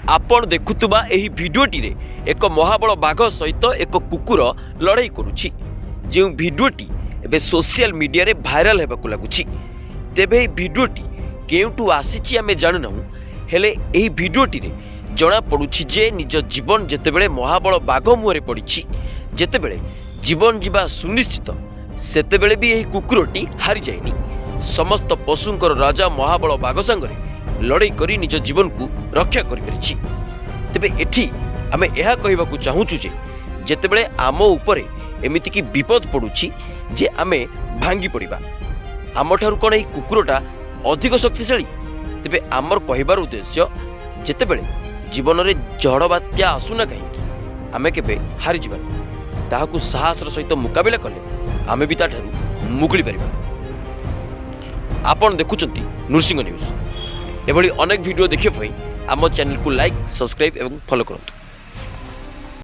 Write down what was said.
ଆପଣ ଦେଖୁଥିବା ଏହି ଭିଡ଼ିଓଟିରେ ଏକ ମହାବଳ ବାଘ ସହିତ ଏକ କୁକୁର ଲଢ଼େଇ କରୁଛି, ଯେଉଁ ଭିଡ଼ିଓଟି ଏବେ ସୋସିଆଲ ମିଡ଼ିଆରେ ଭାଇରାଲ ହେବାକୁ ଲାଗୁଛି। ତେବେ ଏହି ଭିଡ଼ିଓଟି କେଉଁଠୁ ଆସିଛି ଆମେ ଜାଣୁନାହୁଁ, ହେଲେ ଏହି ଭିଡ଼ିଓଟିରେ ଜଣାପଡ଼ୁଛି ଯେ ନିଜ ଜୀବନ ଯେତେବେଳେ ମହାବଳ ବାଘ ମୁହଁରେ ପଡ଼ିଛି, ଯେତେବେଳେ ଜୀବନ ଯିବା ସୁନିଶ୍ଚିତ, ସେତେବେଳେ ବି ଏହି କୁକୁରଟି ହାରିଯାଇନି। ସମସ୍ତ ପଶୁଙ୍କର ରାଜା ମହାବଳ ବାଘ ସାଙ୍ଗରେ ଲଢ଼େଇ କରି ନିଜ ଜୀବନକୁ ରକ୍ଷା କରିପାରିଛି। ତେବେ ଏଠି ଆମେ ଏହା କହିବାକୁ ଚାହୁଁଛୁ ଯେ ଯେତେବେଳେ ଆମ ଉପରେ ଏମିତିକି ବିପଦ ପଡ଼ୁଛି ଯେ ଆମେ ଭାଙ୍ଗି ପଡ଼ିବା, ଆମଠାରୁ କ'ଣ ଏହି କୁକୁରଟା ଅଧିକ ଶକ୍ତିଶାଳୀ? ତେବେ ଆମର କହିବାର ଉଦ୍ଦେଶ୍ୟ, ଯେତେବେଳେ ଜୀବନରେ ଝଡ଼ ବାତ୍ୟା ଆସୁନା କାହିଁକି, ଆମେ କେବେ ହାରିଯିବାନି। ତାହାକୁ ସାହସର ସହିତ ମୁକାବିଲା କଲେ ଆମେ ବି ତାଠାରୁ ମୁକୁଳି ପାରିବା। ଆପଣ ଦେଖୁଛନ୍ତି ନୃସିଂହ ନ୍ୟୁଜ୍। ଏଭଳି ଅନେକ ଭିଡ଼ିଓ ଦେଖିବା ପାଇଁ ଆମ ଚ୍ୟାନେଲକୁ ଲାଇକ୍, ସବସ୍କ୍ରାଇବ୍ ଏବଂ ଫଲୋ କରନ୍ତୁ।